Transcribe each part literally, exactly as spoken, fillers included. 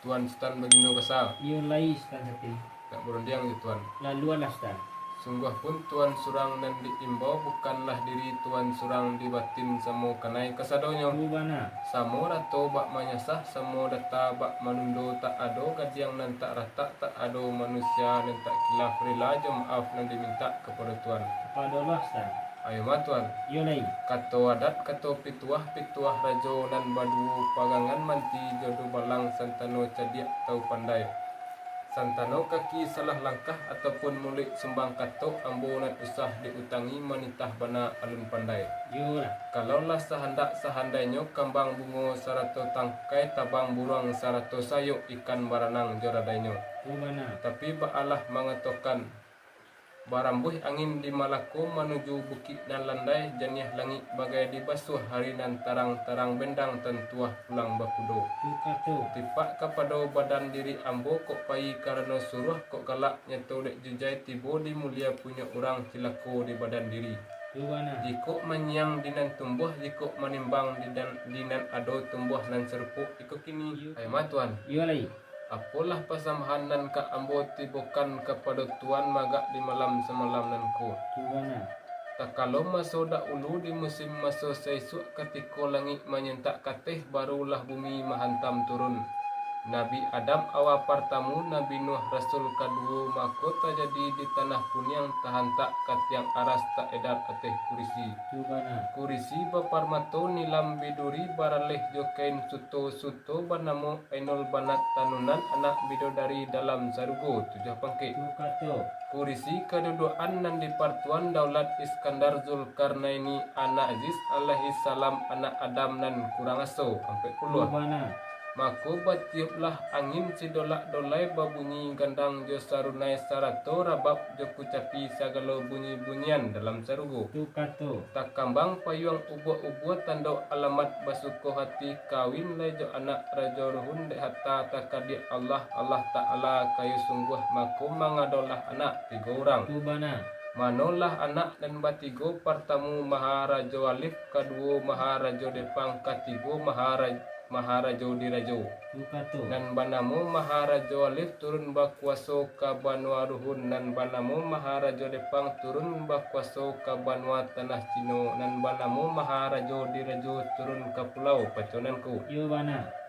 Tuan Sutan Bagindo Basa. Iyo lai, Sutan Sati. Nak barundiang jo Tuan. Laluanlah, Sutan. Sungguah pun Tuan surang nan diimbau, bukanlah diri Tuan surang di batin samo kanai kasadonyo. Tu bana. Samo rato bak manyasah, samo data bak manundo, tak ado gadiang nan tak ratak, tak ado manusia nan tak kilaf, rila jo maaf nan dimintak kapado Tuan. Kapado Allah, Sutan. Ayo ma, Tuan. Iyo lai. Kato adat, kato pituah, pituah rajo nan baduo, pagangan manti jo dubalang, santano cadiak tau pandai. Santano kaki salah langkah, ataupun muluik sumbang kato, ambo nan usah diutangi, manitah bana alun pandai. Iyolah. Kalau lah sahandak sahandainyo, kambang bungo sarato tangkai, tabang buruang sarato sayok, ikan baranang jo radainyo. Tu bana. Tapi baalah mangatokan, barambuih angin di Malako, manuju bukik nan landai, janiah langik bagai dibasuah, hari nan tarang-tarang bendang, tantuah pulang bakudo. Tu kato. Tipak kapado badan diri ambo, kok pai karano suruah, kok galak nyato dek jujai, tibo di mulia punyo urang, cilako di badan diri. Tu bana. Jikok manyiang di nan tumbuah, jikok manimbang di nan, di nan ado, tumbuah nan sarupo iko kini. Iyo. Ayo ma, Tuan. Iyo lai. Apolah pasambahan nan ka ambo tibokan kapado Tuan, magak di malam samalam nan ko. Tu bana. Takalo maso dahulu, di musim maso saisuak, katiko langik manyentak kateh, barulah bumi mahantam turun. Nabi Adam awa partamu, Nabi Nuh rasul kaduo, mako tajadi di tanah kuniang, tahantak ka tiang aras, taedar ateh kurisi. Tu bana. Kurisi baparmato nilam biduri, baraleh jo kain suto, suto banamo Ainul Banat, tanunan anak bidodari dalam sarugo, tujuah pangkek. Tu kato. Kurisi kadudukan nan dipartuan, daulat Iskandar Zulkarnaini, anak Aziz alaihissalam, anak Adam nan kurang aso, ampek puluah. Tu bana. Mako batiuplah angin sidolak-dolai, babunyi gandang jo sarunai, sarato rabab jo kucapi, sagalo bunyi-bunyian dalam sarugo. Tu kato. Takambang payuang ubua-ubua, tando alamat basuko hati, kawin lai jo anak Rajo Ruhun, dek hata takadiak Allah, Allah Taala kayo sungguah, mako mangadolah anak tigo urang. Tu bana. Manolah anak nan batigo, partamu Maharajo Alif, kaduo Maharajo Depang, katigo Mahara-, Maharajo Dirajo. Tu kato. Nan banamo Maharajo Alif turun bakuaso ka banua Ruhun, nan banamo Maharajo Depang turun bakuaso ka banua tanah Cino, nan banamo Maharajo Dirajo turun ka pulau Paco nan ko. Iyo bana.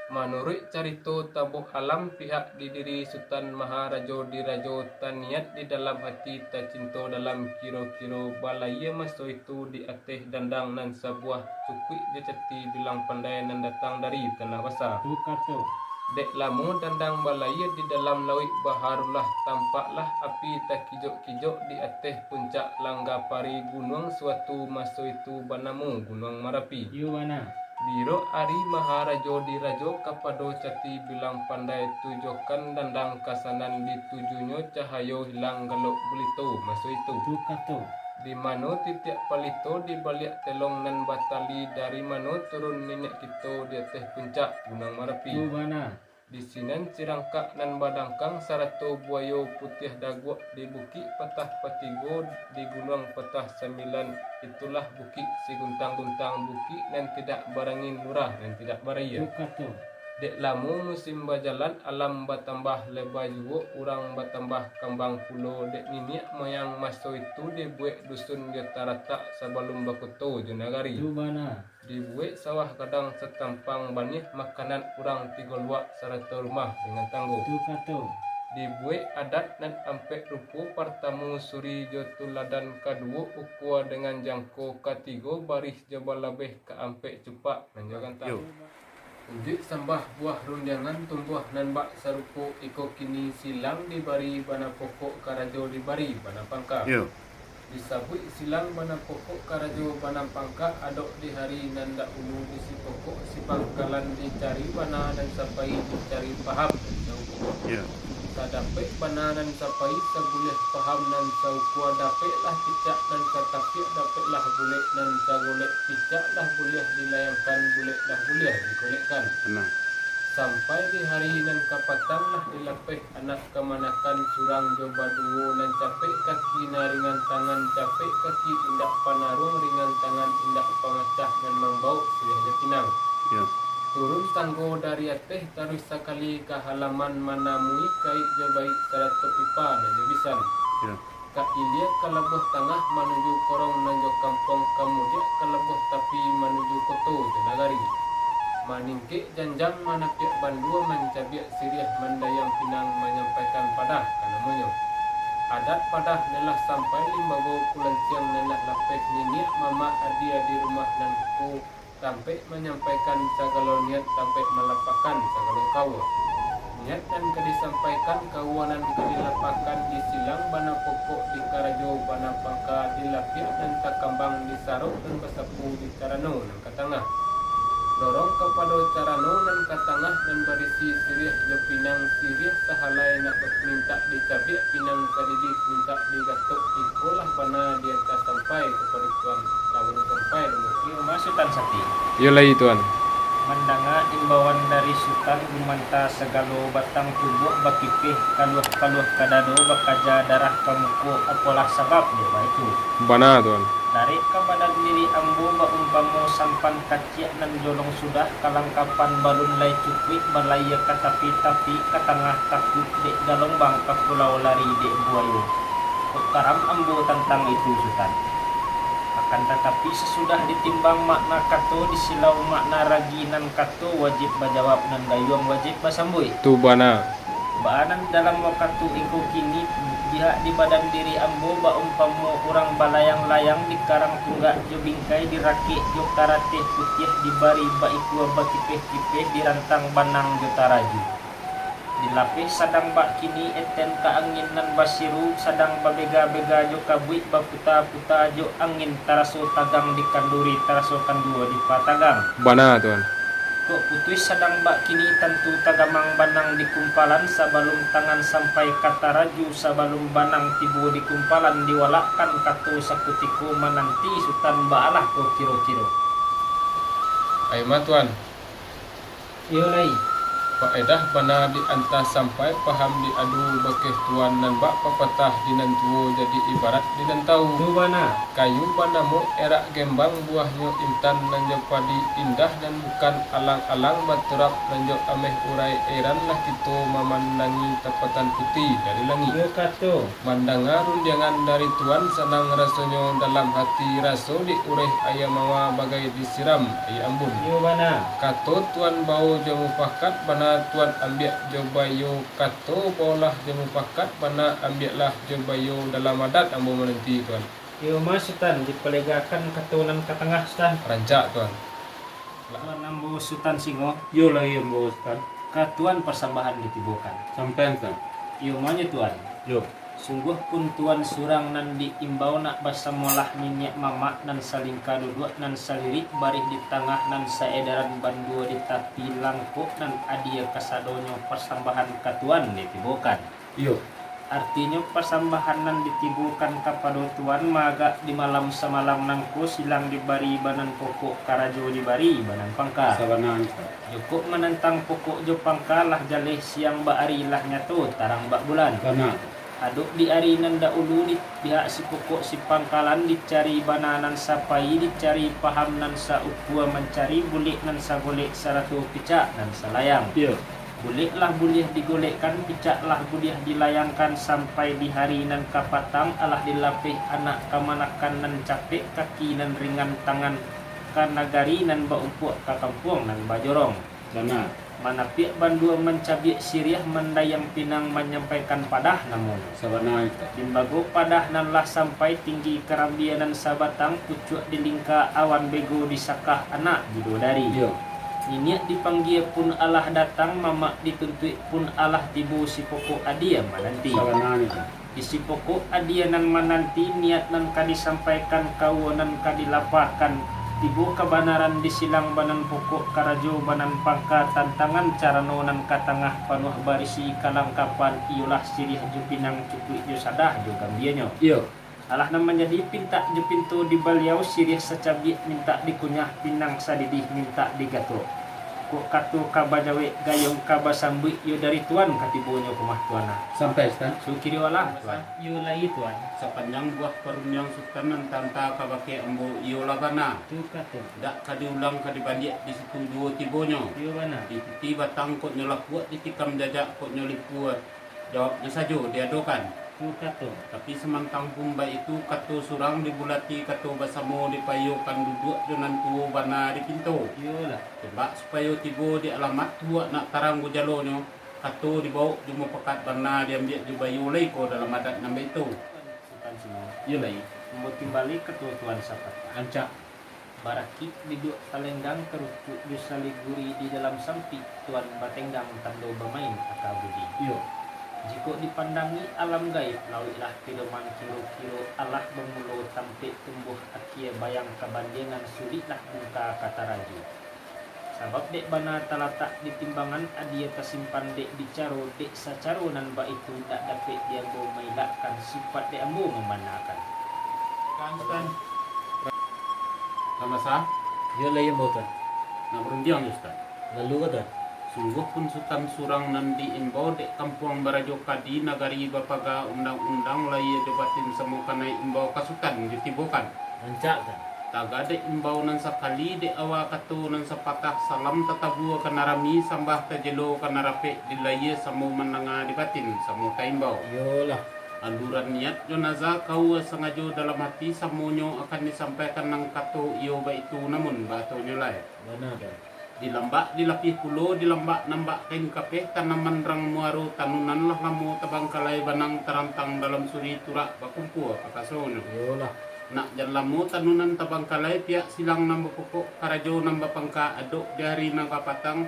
Manuruik carito tabuah alam, pihak di diri Sutan Maharajo Dirajo taniat di dalam hati, tacinto dalam kiro-kiro, balayia maso itu di ateh dandang nan sabuah, cukuik jo cati bilang pandai, nan datang dari Tanah Basa. Tu kato. Dek lamo dandang balayia di dalam lauik, baharulah tampaklah api takijok-kijok di ateh puncak Langga Pari, gunuang suatu maso itu banamo Gunuang Marapi. Iyo bana. Birok ari Maharajo Dirajo kapado cati bilang pandai, tujuakan dandang ka sanan, ditujunyo cahayo hilang galok gulito maso itu. Tu kato. Di mano titiak palito di baliak telong nan batali, dari mano turun niniak kito di ateh puncak Gunuang Marapi. Tu bana. Di sinan sirangkak nan badangkang, sarato buayo putiah daguak, di bukik patah patigo, di gunuang patah sambilan, itulah bukik siguntang-guntang, bukik nan tidak barangin, lurah nan tidak barayia. Tu kato. Dek lamo musim bajalan, alam batambah leba juo, urang batambah kambang pulo, dek niniak moyang maso itu dibuek dusun jo taratak sabalum bakoto jo nagari. Tu bana. Dibuek sawah gadang satampang baniah, makanan urang tigo luak sarato rumah dengan tanggo. Tu kato. Dibuek adat nan ampek rupo, partamu suri jo tuladan, kaduo ukua dengan jangko, katigo barih jo balabeh, kaampek cupak nan jo gantang. Yo. Ujuik sambah buah rundiangan, tumbuah nan bak sarupo iko kini, silang dibari bana pokok, karajo dibari bana pangka. Yo. Disabuik silang bana pokok, karajo bana pangka, adok di hari nan dahulu, di sipokok sipangkalan, dicari bana nan sapai, dicari paham nan sauko. Yo. Sadapek bana nan sapai, sabuliah paham nan saukua, dapeklah picak nan satapiak, dapeklah bulek nan sagolek, picak lah buliah dilayangkan, bulek lah buliah digolekkan. Bana. Sampai di hari nan kapatang lah dilapeh anak kamanakan, surang jo baduo, nan capek kaki nan ringan tangan, capek kaki indak panaruang, ringan tangan indak pamacah, nan mambaok suliah jo pinang. Yo. Turun tanggo dari ateh taruih sakali ka halaman, manamui kaik jo baik sarato pipa nan jo bisan. Iyo. Ka ilia ka labuah tangah manuju korong nan jo kampuang, kamudiak ka labuah tapi manuju koto jo nagari. Maningkek janjang manapiak bandua mancabiak siriah mandayang pinang manyampaikan padah ka namonyo. Adat padah nan lah sampai limbago kulantiang nan lah lapeh niniak mamak adia di rumah nan ko tampek manyampaikan sagalo niat tampek malapahkan sagalo kaua. Niat nan ka disampaikan kaua nan ka dilapahkan di silang bana pokok di karajo bana pangka di lapiak nan takambang di sarok nan basapu di carano nan ka tangah. Dorong kapado carano nan ka tangah nan barisi siriah jo pinang, siriah sahalai nak mintak dicabiak pinang sadidih mintak digatok, ikolah bana di antah sampai kapado Tuan, lawan sampai dulu. Iyo, ma Sutan Sati. Iyo lai, Tuan. Mandanga imbauan dari Sutan, gumanta sagalo batang tubuah bakipeh, kaluah-kaluah ka dado, bakaja darah ka muko, apolah sabab dek baitu. Bana, Tuan. Tarik ka badan diri ambo baumpamo sampan kaciak nan jolong sudah, kalangkapan balun lai cukuik, balayia ka tapi-tapi, ka tangah takuik dek galombang, ka pulau lari dek buayo. Kok karam ambo tantang itu, Sutan. Akan tatapi, sasudah ditimbang makna kato, disilau makna ragi nan kato, wajib bajawab, nan gayuang wajib basambuik. Tu bana. Baa nan dalam wakatu iko kini, jihak di badan diri ambo baumpamo urang balayang-layang di karang tunggak jo bingkai, dirakek jo karateh putiah, dibari baikua bakipeh-kipeh, dirantang banang jo taraju. Dilapeh sadang bak kini eten ka angin nan basiru, sadang babega-bega jo kabuik, baputa-puta jo angin, taraso tagang dikanduri, taraso kandua dipatagang. Bana, Tuan. Kok putuih sadang bak kini, tantu tagamang banang di kumpalan, sabalum tangan sampai ka taraju, sabalum banang tibo di kumpalan, diwalakkan kato sakutiko mananti Sutan, baalah ko kiro-kiro. Ai ma, Tuan. Iyo lai. Paedah bana di antah sampai paham di adu bakeh Tuan, nan bak papatah di nan tuo jadi ibarat di nan tau. Tu bana. Kayu banamo erak gembang, buahnyo intan nan jo padi, indah nan bukan alang-alang, baturap nan jo ameh urai, eran lah kito mamandangi tapatan putiah dari langik. Iyo kato. Mandanga rundiangan dari Tuan, sanang rasonyo dalam hati, raso di ureh aia mawa bagai disiram aia ambun. Iyo bana. Kato Tuan bao jo mupakat, bana Tuan ambiak jo bayo, kato baolah jo mupakat, bana ambiaklah jo bayo, dalam adat ambo mananti, Tuan. Iyo ma Sutan, dipalegakan kato nan ka tangah, Sutan. Rancak, Tuan. Tuan ambo Sutan Singo. Iyo lai ambo Sutan. Ka Tuan pasambahan ditibokan. Sampaian, Sutan. Iyo ma nyo Tuan. Yo. Sungguahpun Tuan surang nan diimbau, nak basamolah niniak mamak, nan salingka duduak, nan salirik barih di tangah, nan saedaran bandua di tapi langkok, nan adia kasadonyo pasambahan ka Tuan ditibokan. Iyo. Artinyo, pasambahan nan ditibokan kapado Tuan, maagak di malam samalam nangko, silang dibari banan pokok, karajo dibari banan pangka. Sabananyo. Jokok manantang pokok jo pangka, lah jaleh siang bak ari, lah nyato tarang bak bulan. Bana. Adok di ari nan daulu, di pihak si pokok si pangkalan, dicari bana nan sapai, dicari paham nan saukua, mancari bulek nan sagolek, sarato picak nan salayang. Iyo. Bulek lah buliah digolekkan, picak lah buliah dilayangkan, sampai di hari nan kapatang, alah dilapeh anak kamanakan nan capek, kaki nan ringan, tangan ka nagari nan baumpuak, ka kampuang nan bajorong. Bana. Manapiak bandua mancabiak siriah, mandayang pinang manyampaikan padah namonyo. Sabananyo. Limbago padah nan lah sampai, tinggi karambia nan sabatang, pucuak di lingka awan, bego di sakah anak bidodari. Iyo. Niniak dipanggia pun alah datang, mamak dituntuik pun alah tibo, si pokok adia mananti. Sabananyo. Isi pokok adia nan mananti, niat nan ka disampaikan, kaua nan ka dilapahkan, tibo kabanaran di silang banan pokok, karajo banan pangka, tantangan carano nan ka tangah, panuah barisi kalangkapan, iyolah siriah jo pinang, cukuik jo sadah jo gambianyo. Iyo. Alah nan manjadi pintak jo pinto di baliau, siriah sacabiak mintak dikunyah, pinang sadidih mintak digatok. Kok kato ka bajawek, gayuang ka basambuik, iyo dari Tuan ka tibonyo ka rumah Tuan, ah. Sampai, Sutan. Sukiro alah, Tuan. Iyo lai, Tuan. Sapanjang buah parundiang Sutan nan tanta kabake ambo, iyolah bana. Tu kato. Dak ka diulang ka dibaliak di situ juo tibonyo. Iyo bana. Di titi batang kok nyo lapuak, ditikam jajak kok nyo lipuak. Jawabnyo sajo diadokan. Tu kato. Tapi samantang pun baitu, kato surang dibulati, kato basamo dipayokan, duduak jo nan tuo bana dipinto. Iyolah. Tembak supayo tibo di alamat tu, nak tarang gujalonyo, kato dibawok jo mupakat bana diambiak jo bayo lai ko dalam adat nan baitu. Sutan Singo. Iyo lai. Ambo timbali kato Tuan sapatah. Rancak. Barakik duduak palenggang, karukuik jo saliguri, di dalam sampik Tuan batenggang, tando bamain aka budi. Iyo. Jikok dipandangi alam gaib, lauiklah pidoman kiro-kiro, alah bamulo tampek tumbuah akie, bayang kabandiangan suliklah bungka ka tarajo. Sabab dek bana talatak di timbangan, adie tasimpan dek bicaro, dek sacaro nan baitu dak dapek di ambo mailakkan, sipaik dek ambo mambanakan. Kan, Sutan. Tuan Basa? Iyo lai ambo, Tuan. Nak barundiang jo Sutan. Lalu ka, Tuan? Sungguahpun Sutan surang nan diimbau dek kampuang barajo kadi, nagari bapaga undang-undang, lahia jo batin samo kanai imbau ka Sutan ditibokan. Rancak, Tuan. Taga dek imbau nan sakali, dek awa kato nan sapatah, salam tatabua ka nan rami, sambah tajelo ka nan rapek, di lahia samo mandanga, di batin samo taimbau. Iyolah. Aluran niat jo naza kaua sangajo dalam hati, samonyo akan disampaikan nan kato iyo baitu, namun bakatonyo lai. Bana, Tuan. Di lambak dilapih pulo, di lambak nambak kain kapeh, tanaman rang muaro tanunan lah lamo tabangkalai, banang tarantang dalam suri, turak bakumpua pakasonyo. Iyolah. Nak jan lamo tanunan tabangkalai, piak silang nan bapokok, karajo nan bapangka, adok di hari nan kapatang,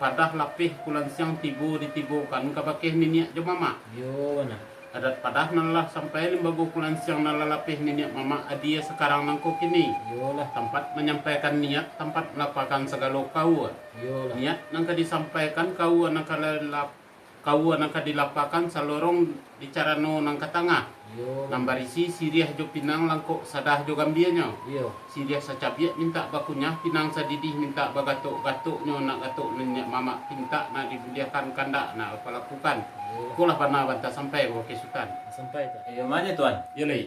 padah lapeh kulansiang tibo ditibokan kabake niniak jo mamak. Iyo, bana. Adat padah nan lah sampai, limbago kulansiang nan lah lapeh niniak mamak, adie sakarang nangko kini. Iyolah. Tampat manyampaikan niat, tampat malapakan sagalo kaua. Iyolah. Niat nan ka disampaikan, kaua nan ka lalap-, kaua nan ka dilapakan, salorong di carano nan ka tangah. Iyo. Nan barisi siriah jo pinang, langkok sadah jo gambianyo. Iyo. Siriah sacabiak mintak bakunyah, pinang sadidih mintak bagatok-gatoknyo, nak gatok niniak mamak pintak, nak dibuliahkan kandak nak balakukan. Iyo. Ikolah bana banta sampai kabake Sutan. Sampai, Tuan. Iyo, mano, Tuan? Iyo lai.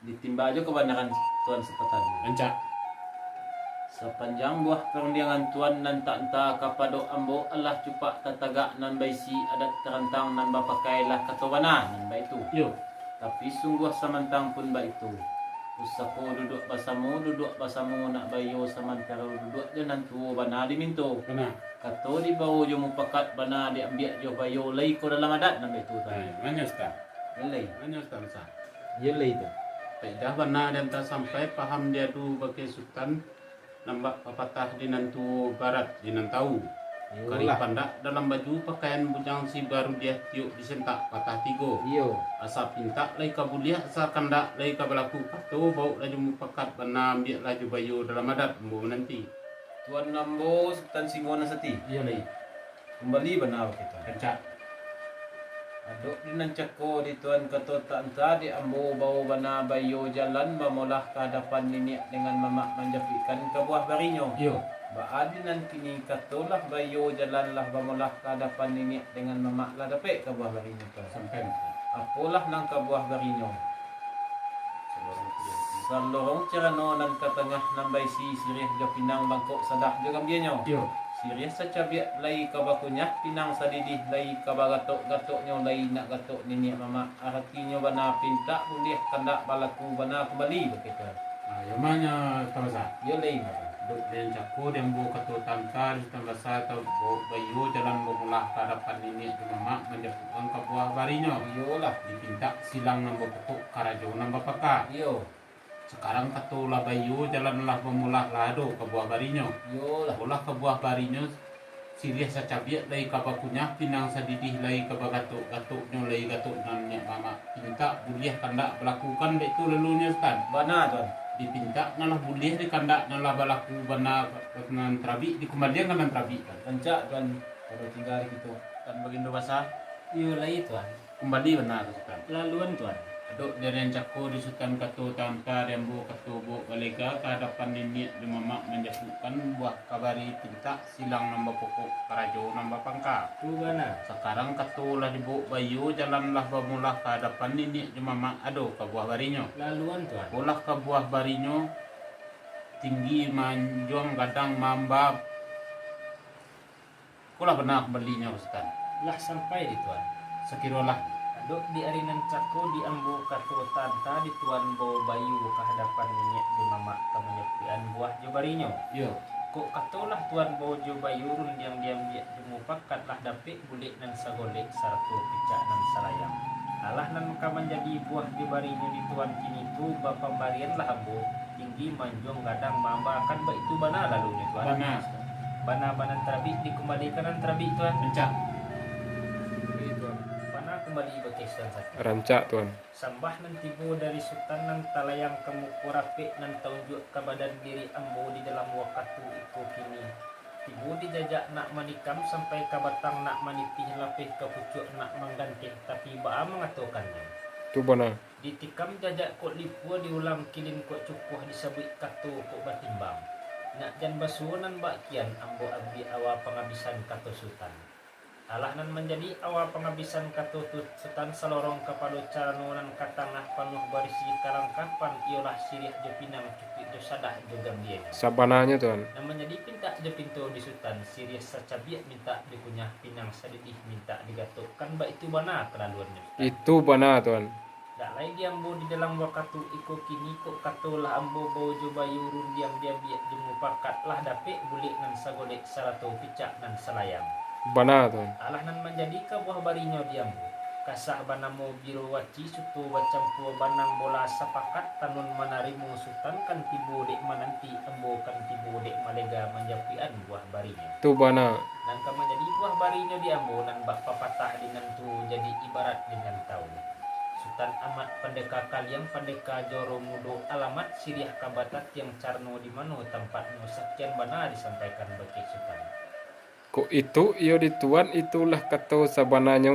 Ditimbak jo kabanaran Tuan sapatah. Rancak. Sapanjang buah parundiangan Tuan nan tak anta kapado ambo, alah cupak tatagak nan baisi adat tarantang, nan bapakai lah kato bana nan baitu. Iyo. Tapi sungguah samantang pun baitu, pusako duduak basamo, duduak basamo nak bayo, samantaro duduak jo nan tuo bana diminto. Bana. Kato dibawo jo mupakat, bana diambiak jo bayo, lai ko dalam adat nan baitu, Tuan. Eh, mano, Sutan? Iyo lai. Mano, Sutan Basa? Iyo lai, Tuan. Paedah bana dianta sampai, paham diadu bake Sutan, nambak papatah di nan tuo, barat di nan tau. Iyolah. Kari pandak dalam baju, pakaian bujang si barudiah, tiok disentak patah tigo. Iyo. Asa pintak lai ka buliah, asa kandak lai ka balaku, kato bawok lah jo mupakat, bana ambiak lah jo bayo, dalam adat ambo mananti. Tuan ambo Sutan Singo nan sati. Iyo lai. Kumbali bana bake Tuan. Rancak. Adok di nan cako di Tuan, kato tak anta dek ambo, bawo bana bayo jalan, bamolah ka adapan niniak dengan mamak, manjapuikkan ka buah barinyo. Iyo. Baa di nan kini, kato lah bayo jalan, lah bamolah ka adapan niniak dengan mamak, lah dapek ka buah barinyo, Tuan. Sampai, Tuan. Apolah nan ka buah barinyo? Salorong carano nan ka tangah, nan baisi siriah jo pinang, langkok sadah jo gambianyo. Iyo. Siriah sacabiak lai ka bakunyah, pinang sadidih lai ka bagatok-gatoknyo, lai nak gatok niniak mamak, aratinyo bana pintak buliah, kandak balaku bana, kumbali bake Tuan. Ah, iyo mano, Tuan Basa? Iyo lai, Tuan. Dok den cako di ambo kato tanta di Sutan Basa, tau bawok bayo jalan, bamolah ka adapan niniak jo mamak, manjapuikkan ka buah barinyo. Iyolah. Dipintak silang nan bapokok, karajo nan bapaka. Iyo. Sakarang kato lah bayo jalan, lah bamolah lah ado ka buah barinyo. Iyolah. Apolah ka buah barinyo, siriah sacabiak lai ka bakunyah, pinang sadidih lai ka bagatok-gatoknyo, lai gatok nan niniak mamak pintak buliah, kandak balakukan, baitu lalunyo, Sutan. Bana, Tuan. Dipintak nan lah buliah, dikandak nan lah balaku, bana nan tarabik dikumbalian ka nan tarabik, Tuan. Rancak, Tuan. Pado tingga di kito. Tuan Bagindo Basa. Iyo lai, Tuan. Kumbali bana ka Sutan. Laluan, Tuan. Adok di arian cako di Sutan Kato Tanta, di ambo Kato Bok Balega, ka hadapan niniak jo mamak manjapuikkan buah kabari pintak silang nan bapokok, karajo nan bapangka. Tu bana. Sakarang kato lah dibawok baiyo, jalan lah bamulah, ka hadapan niniak jo mamak ado ka buah barinyo. Laluan, Tuan. Bolah ka buah barinyo, tinggi manjuang gadang mamba. Ko lah bana kumbalinyo, Sutan? Lah sampai di Tuan. Sakirolah. Adok di ari nan cako di ambo Kato Tanta di Tuan bawo baiyo ka hadapan niniak jo mamak ka manjapuikan buah jo barinyo. Iyo. Kok kato lah Tuan bawo jo baiyo rundiang diambiak jo mupakat lah dapek bulek nan sagolek sarato picak nan salayang. Alah nan ka manjadi buah jo barinyo di Tuan kini tu bapambarian lah ambo, tinggi manjuang gadang mamba, kan baitu bana lalunyo, Tuan? Bana. Bana-bana tarabik dikumbalikan nan tarabik, Tuan. Rancak. Bana kumbali bakeh Sutan Sati. Rancak, Tuan. Sambah nan tibo dari Sutan nan talayang ka muko rapek nan taunjuak ka badan diri ambo di dalam wakatu iko kini. Tibo di jajak nak manikam sampai ka batang nak manitih lapeh ka pucuak nak mangganteh, tapi baa mangatokannyo? Tu bana. Ditikam jajak kok lipua, diulang kilin kok cukuah, disabuik kato kok batimbang. Nak jan basuo nan bak kian, ambo ambiak awa pangabisan kato Sutan. Alah nan manjadi awa pangabisan kato tu Sutan salorong kapado carano nan ka tangah panuah barisi kalangkapan, iyolah siriah jo pinang, cukuik jo sadah jo gambianyo. Sabananyo, Tuan. Nan manjadi pintak jo pinto di Sutan, siriah sacabiak mintak dikunyah, pinang sadidih mintak digatok, kan baitu bana kalaluannyo, Sutan. Itu bana, Tuan. Dak lai di ambo di dalam wakatu iko kini, kok kato lah ambo bawo jo baiyo rundiang diambiak jo mupakat lah dapek bulek nan sagolek sarato picak nan salayang. Bana, Tuan. Alah nan manjadi ka buah barinyo di ambo. Kasah banamo biro waci suto bacampua banang bola sapakat, tanun manarimo Sutan kan tibo dek mananti, ambo kan tibo dek malega manjapuikan buah barinyo. Tu bana. Nan ka manjadi buah barinyo di ambo nan bak papatah di nan tuo jadi ibarat di nan tau. Sutan Amat Pandeka Kaliang, Pandeka Joro Mudo, alamat siriah ka batatiang, carano di mano tampatnyo, sakian bana disampaikan bakeh Sutan. Kok itu iyo di Tuan, itulah kato sabananyo.